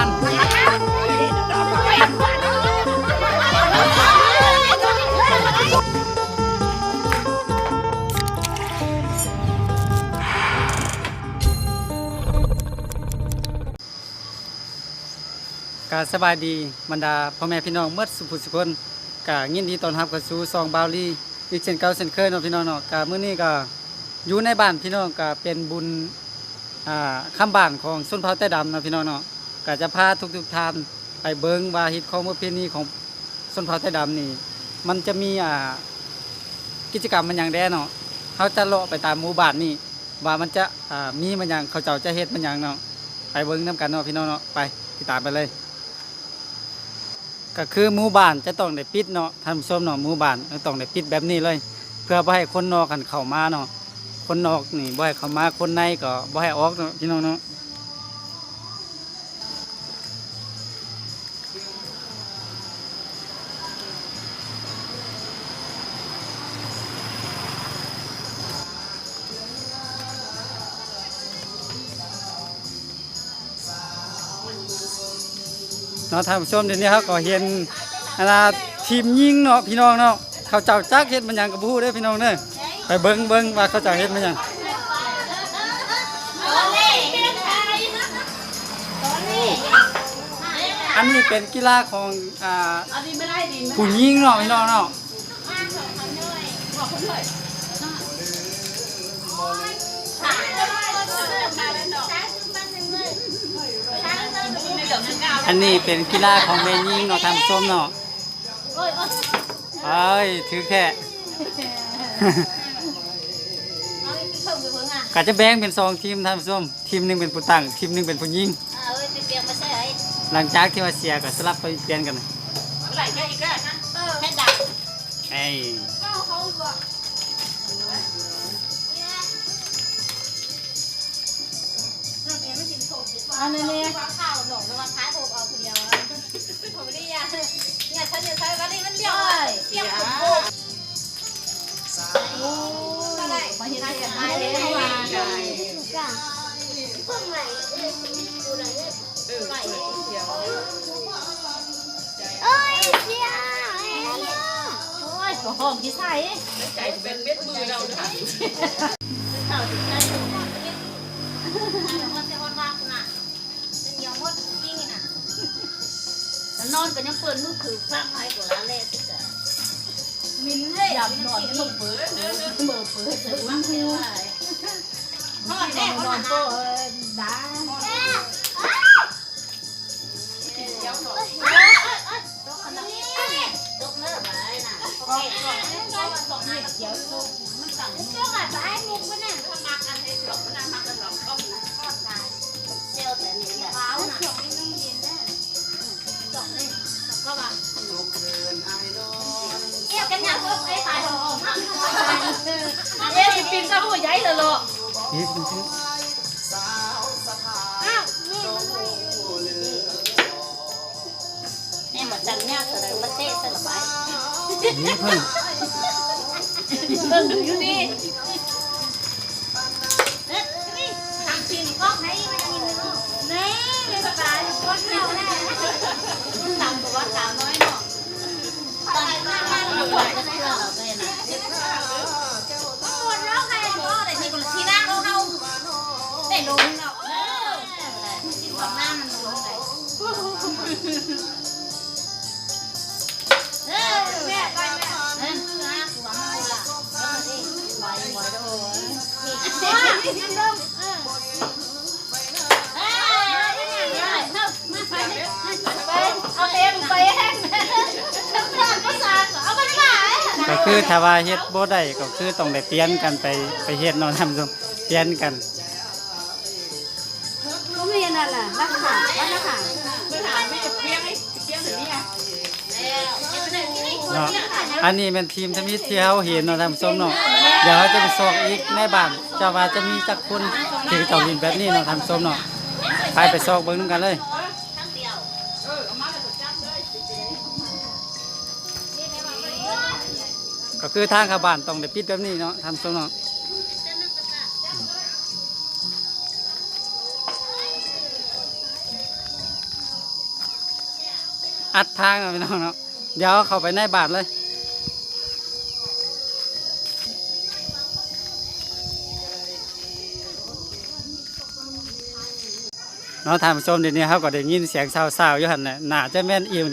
ກະສະບາຍດີບັນດາພໍ່ແມ່ພີ່ນ້ອງໝົດສູ່ຜູ້ສູ່ຄົນ ກະຍິນດີຕ້ອນຮັບເຂົ້າສູ່ຊ່ອງບ່າວລີ ອີກເຊັ່ນເກົ່າເຊັ່ນເຄີຍເນາະພີ່ນ້ອງເນາະ. ກະມື້ນີ້ກະຢູ່ໃນບ້ານພີ່ນ້ອງ ກະເປັນບຸນ ອ່າ ຄຳບ້ານຂອງຊົນເຜົ່າແຕ້ດຳເນາະພີ່ນ້ອງເນາະ. ກະຈະພາທຸກໆທ່ານໄປເບິ່ງວ່າຮີດຄອງປະເພນີຂອງຊົນເຜົ່າແຕ້ດຳນີ້ ມັນຈະມີ ອ່າ ກິດຈະກຳມັນຫຍັງແດ່ເນາະ. ເຮົາຈະເລາະໄປຕາມໝູ່ບ້ານນີ້ ວ່າມັນຈະ ອ່າ ມີມາຫຍັງ ເຂົາເຈົ້າຈະເຮັດມາຫຍັງເນາະ. ໄປເບິ່ງນຳກັນເນາະພີ່ນ້ອງເນາະ. ໄປ ຕິດຕາມໄປເລີຍ. ກະຄືໝູ່ບ້ານຈະຕ້ອງໄດ້ປິດເນາະທ່ານຜູ້ຊົມເນາະ. ໝູ່ບ້ານຕ້ອງໄດ້ປິດແບບນີ້ເລີຍ ເພື່ອບໍ່ໃຫ້ຄົນນອກຫັ້ນເຂົ້າມາເນາະ. ຄົນນອກນີ້ບໍ່ໃຫ້ເຂົ້າມາ ຄົນໃນກໍບໍ່ໃຫ້ອອກເນາະພີ່ນ້ອງເນາະ. ເນາະທ່ານຜູ້ຊົມ ດຽວນີ້ເຮົາກໍເຫັນ ອັນນ່າ ທີມຍິງເນາະພີ່ນ້ອງເນາະ. ເຂົາເຈົ້າຈັກເຮັດມາຫຍັງກໍບໍ່ຮູ້ເດີພີ່ນ້ອງເດີ. ໄປເບິ່ງ ເບິ່ງວ່າເຂົາເຈົ້າເຮັດມາຫຍັງ. ອັນນີ້ເປັນກິລາຂອງ ອ່າ ຜູ້ຍິງເນາະພີ່ນ້ອງເນາະ. ອັນນີ້ເປັນກິລາຂອງແມ່ຍິງເນາະທ່ານຜູ້ຊົມເນາະ. ເອີຍ ຖືກແທ້. ກະຈະແບ່ງເປັນສອງທີມທ່ານຜູ້ຊົມ. ທີມໜຶ່ງເປັນຜູ້ຕັ້ງ ທີມໜຶ່ງເປັນຜູ້ຍິງ. ຫຼັງຈາກທີ່ວ່າເສຍກໍສະຫຼັບໄປປ່ຽນກັນ. ເອີຍ ອັນນີ້ແມ່ ໂອ້ຍ ເສຍແລ້ວ. ໂອ້ຍ ກໍຫ້ອງທີ່ໃສ ໃຈເປັນເມັດມືເຮົາເດີ. ນອນກໍຍັງເປີດມືຖືຟັງໃຫ້ກໍລາແລຄືກັນ. ມິນເລີຍ ຍາມນອນກໍເປີດ ເປີດ ເປີດ ເປີດ. ນອນແນ່ ນອນໂປ້ ເອີ ດາ. ແມ່ນບໍ່ ຈັ່ງຍາກເທົ່າໃດມາເຕະໃສ່ລະບາຍ. ນີ້ເພິ່ນ ເບິ່ງຢູ່ນີ້ ເອີ ນີ້ ທາງຊີນກ້ອງໃຫ້ມັນຍິງເນາະ. ນີ້ ສະບາຍ ຄົນເຮົາແຫຼະ ຕຳຕົວຕຳນ້ອຍເນາະ. ຕອນມາ ມາ ມາ ເຮົາກໍເຊື່ອລາວໄດ້ນະ. ໂຄດເຮົາໃຫ້ບໍ່ໄດ້ ມີຄົນທີ່ນາງເຮົາ ໄດ້ລົງເນາະ. ເອີ ຊິຂອງນ້ຳມັນລົງໄດ໋. ເອີ ແມ່ໄປແມ່ ເອີ ຫາຜົວມາລະ. ເອີ ໄວ ໄວ ໂອ້ຍ ນີ້ ນີ້ລົງ ເອີ. ກໍຄືຖ້າວ່າເຮັດບໍ່ໄດ້ ກໍຄືຕ້ອງໄດ້ປ່ຽນກັນໄປ ໄປເຮັດເນາະທ່ານຜູ້ຊົມ ປ່ຽນກັນ. ເນາະ ອັນນີ້ແມ່ນທີມທຳອິດທີ່ເຮົາເຫັນເນາະທ່ານຜູ້ຊົມເນາະ. ດຽວເຮົາຈະໄປຊອກອີກໃນບ້ານ ຈະວ່າຈະມີຈັກຄົນທີ່ເຂົາເຈົ້າຫຼິ້ນແບບນີ້ເນາະທ່ານຜູ້ຊົມເນາະ. ໄປ ໄປຊອກເບິ່ງນຳກັນເລີຍ. ກໍຄືທາງເຂົ້າບ້ານຕ້ອງໄດ້ປິດແບບນີ້ເນາະທ່ານຜູ້ຊົມເນາະ. ເອີ ອັດທາງເນາະພີ່ນ້ອງເນາະ. ດຽວເຂົ້າໄປໃນບ້ານເລີຍເນາະທ່ານຜູ້ຊົມ. ດຽວນີ້ເຮົາກໍໄດ້ຍິນສຽງຊາວໆຢູ່ຫັ້ນແຫຼະ, ໜ້າຈະແມ່ນອີ່ມ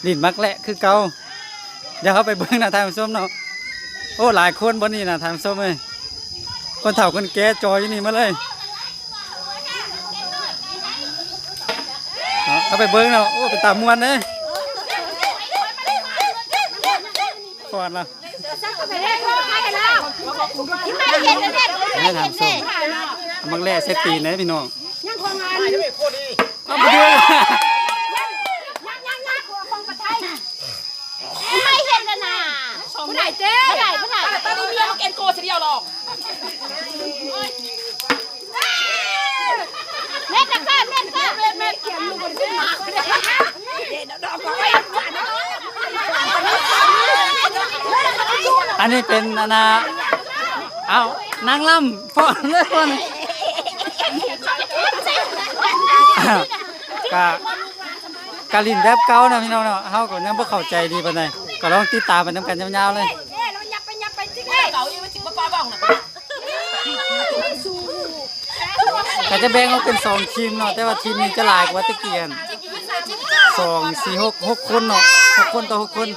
ຫຼິ້ນໝາກແລະຄືເກົ່າ. ດຽວເຮົາໄປເບິ່ງນະທ່ານຜູ້ຊົມເນາະ. ໂອ້ ຫຼາຍຄົນບ່ອນນີ້ນະທ່ານຜູ້ຊົມເອີຍ, ຄົນເຖົ້າຄົນແກ່ຈ່ອຍຢູ່ນີ້ໝົດເລີຍ. ເອົາ ເຮົາໄປເບິ່ງເນາະ. ໂອ້ ເປັນຕາມ່ວນເດ້ ຟ້ອນລະ. ແມ່ນຫາມສົມ ເອົາໝາກແລະໃສ່ຕີນເດ້ພີ່ນ້ອງ. ຍັງຂອງອັນ ເອົາໄປເດີ ຍັງ ຍັງ ຍັງຂອງປະໄທ ໄປເຮັດແລ້ວນະ. ຜູ້ໃດເຈ້ ຜູ້ໃດ ຜູ້ໃດ? ຕອນນີ້ເມຍມາແກນໂກຊະດຽວຫຼອກ. ແມ່ນນະ ແມ່ນ ແມ່ນ ແມ່ນ ແມ່ນ ອັນນີ້ເປັນອັນນ່າ ເອົາ ນາງລຳຟ້ອນເລີຍ ຟ້ອນ. ກະ ກະຫຼິ້ນແບບເກົ່ານະພີ່ນ້ອງເນາະ, ເຮົາກໍຍັງບໍ່ເຂົ້າໃຈດີປານໃດ, ກໍລອງຕິດຕາມໄປນຳກັນຍາວໆເລີຍ. ກໍຈະແບ່ງອອກເປັນສອງທີມເນາະ, ແຕ່ວ່າທີມນີ້ຈະຫຼາຍກວ່າແຕ່ກີ້ ສອງ ສີ່ ຫົກ ຫົກຄົນເນາະ, ຫົກຄົນຕໍ່ຫົກຄົນ.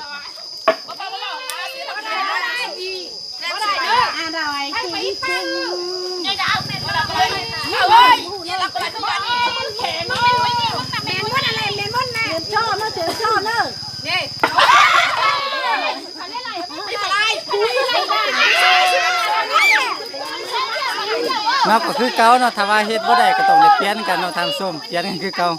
ເນາະ ກໍຄືເກົ່າເນາະ, ຖ້າວ່າເຮັດບໍ່ໄດ້ກໍຕ້ອງໄດ້ປ່ຽນກັນເນາະທ່ານຜູ້ຊົມ, ປ່ຽນກັນຄືເກົ່າ.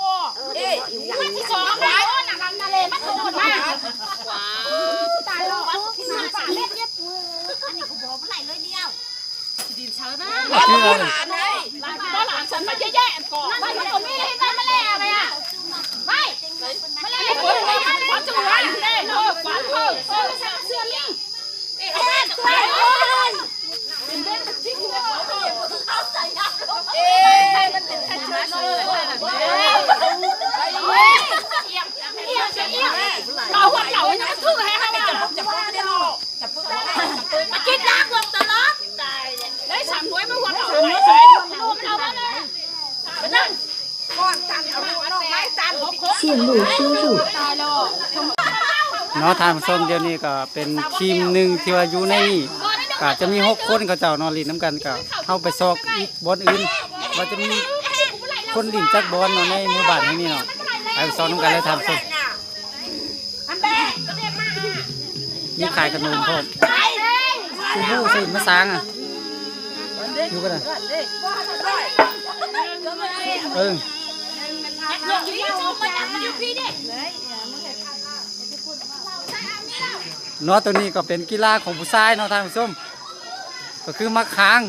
ເນາະທ່ານຜູ້ຊົມ, ດຽວນີ້ກໍເປັນທີມໜຶ່ງທີ່ວ່າຢູ່ໃນນີ້ ກໍຈະມີຫົກຄົນເຂົາເຈົ້າເນາະ ຫຼິ້ນນຳກັນ, ກໍເຮົາໄປຊອກອີກບ່ອນອື່ນ ວ່າຈະມີຄົນຫຼິ້ນຈັກບ່ອນເນາະ ໃນໝູ່ບ້ານແຫ່ງນີ້ເນາະ. ໄປຊອກນຳກັນເລີຍທ່ານຜູ້ຊົມ. ມີຂາຍຂະໜົມພ້ອມ. ຊິຮູ້ຊິມາສ້າງອະ ຢູ່ກັນນະ. ເອີ ເນາະ ໂຕນີ້ກໍເປັນກິລາຂອງຜູ້ຊາຍເນາະທ່ານຜູ້ຊົມ, ກໍຄືໝາກຄາງ.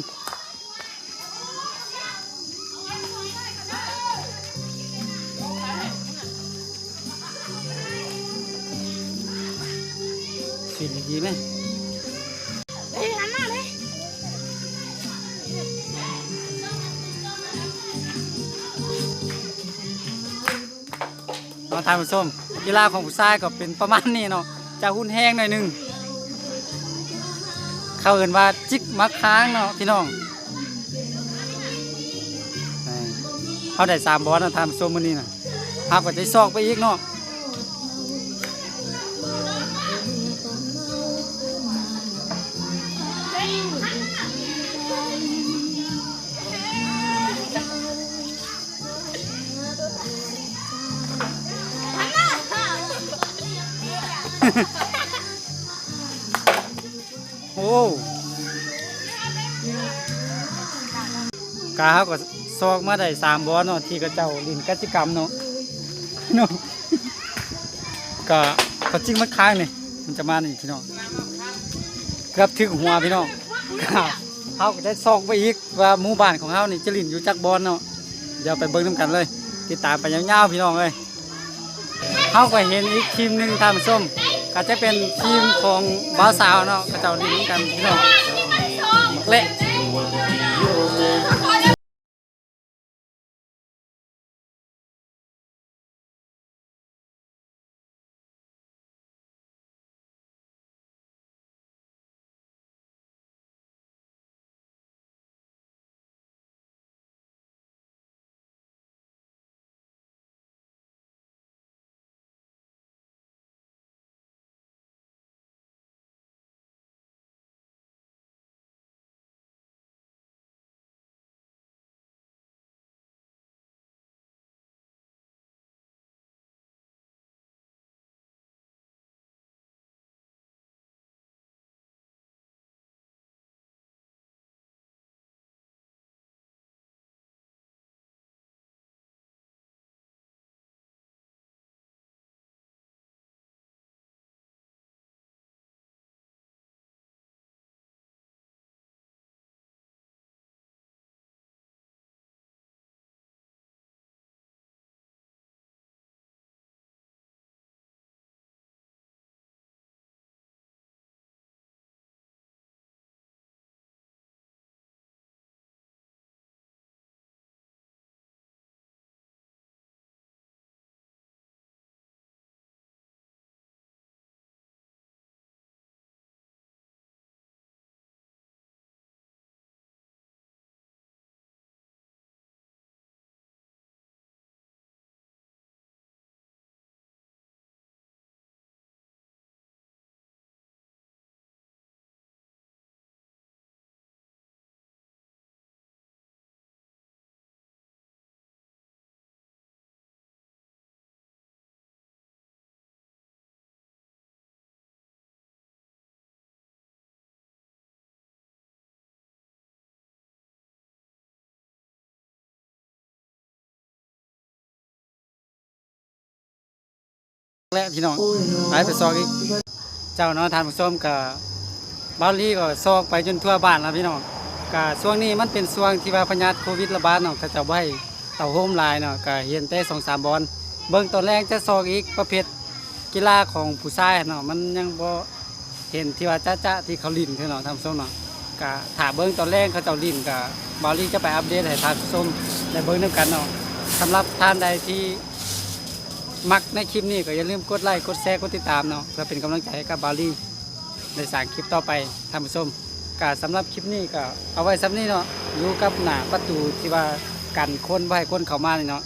ຊິນດີໆແມ່. ເນາະທ່ານຜູ້ຊົມ, ກິລາຂອງຜູ້ຊາຍກໍເປັນປະມານນີ້ເນາະ, ຈະຮຸນແຮງໜ້ອຍໜຶ່ງ. ເຂົາເອີ້ນວ່າຈິກໝາກຄາງເນາະພີ່ນ້ອງ. ເຮົາໄດ້ສາມບ່ອນເນາະທ່ານຜູ້ຊົມມື້ນີ້ນະ, ເຮົາກໍຈະຊອກໄປອີກເນາະ. ໂອ້ ກະເຮົາກໍຊອກມາໄດ້ສາມບ່ອນເນາະ ທີ່ເຂົາເຈົ້າຫຼິ້ນກະສິກຳເນາະ ເນາະ. ກະເຂົາຈິກໝາກຄາງນີ້ ມັນຈະມານີ້ພີ່ນ້ອງ, ເກືອບຖືກຫົວພີ່ນ້ອງ. ກະເຮົາກໍໄດ້ຊອກໄປອີກວ່າໝູ່ບ້ານຂອງເຮົານີ້ຈະຫຼິ້ນຢູ່ຈັກບ່ອນເນາະ. ດຽວໄປເບິ່ງນຳກັນເລີຍ, ຕິດຕາມໄປຍາວໆ ພີ່ນ້ອງເອີຍ. ເຮົາກໍເຫັນອີກທີມໜຶ່ງທ່ານຜູ້ຊົມ, ກໍຈະເປັນທີມຂອງບ່າວສາວເນາະ, ເຂົາເຈົ້າຫຼິ້ນນຳກັນພີ່ນ້ອງ ແລະ ແຫຼະພີ່ນ້ອງ ໄປ ໄປຊອກອີກ. ເຈົ້າເນາະທ່ານຜູ້ຊົມ ກະບ່າວລີກໍຊອກໄປຈົນທົ່ວບ້ານແລ້ວພີ່ນ້ອງ. ກະຊ່ວງນີ້ມັນເປັນຊ່ວງທີ່ວ່າພະຍາດໂຄວິດລະບາດເນາະ ເຂົາເຈົ້າບໍ່ໃຫ້ເຕົ້າໂຮມຫຼາຍເນາະ ກະເຫັນແຕ່ສອງສາມບ່ອນ. ເບິ່ງຕອນແລງຈະຊອກອີກ ປະເພດກິລາຂອງຜູ້ຊາຍເນາະ ມັນຍັງບໍ່ເຫັນທີ່ວ່າຈະໆທີ່ເຂົາຫຼິ້ນເທື່ອເນາະທ່ານຜູ້ຊົມເນາະ. ກະຖ້າເບິ່ງຕອນແລງເຂົາເຈົ້າຫຼິ້ນ ກະບ່າວລີຈະໄປອັບເດດໃຫ້ທ່ານຜູ້ຊົມໄດ້ເບິ່ງນຳກັນເນາະ. ສຳລັບທ່ານໃດທີ່ມັກໃນຄລິບນີ້ ກໍຢ່າລືມກົດໄລ ກົດແຊ ກົດຕິດຕາມເນາະ ເພື່ອເປັນກຳລັງໃຈໃຫ້ກັບບ່າວລີ ໄດ້ສ້າງຄລິບຕໍ່ໄປທ່ານຜູ້ຊົມ. ກະສຳລັບຄລິບນີ້ກໍເອົາໄວ້ສ່ຳນີ້ເນາະ ຢູ່ກັບໜ້າປະຕູທີ່ວ່າກັນຄົນບໍ່ໃຫ້ຄົນເຂົ້າມານີ້ເນາະ.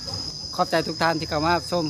ຂອບໃຈທຸກທ່ານທີ່ເຂົ້າມາຮັບຊົມ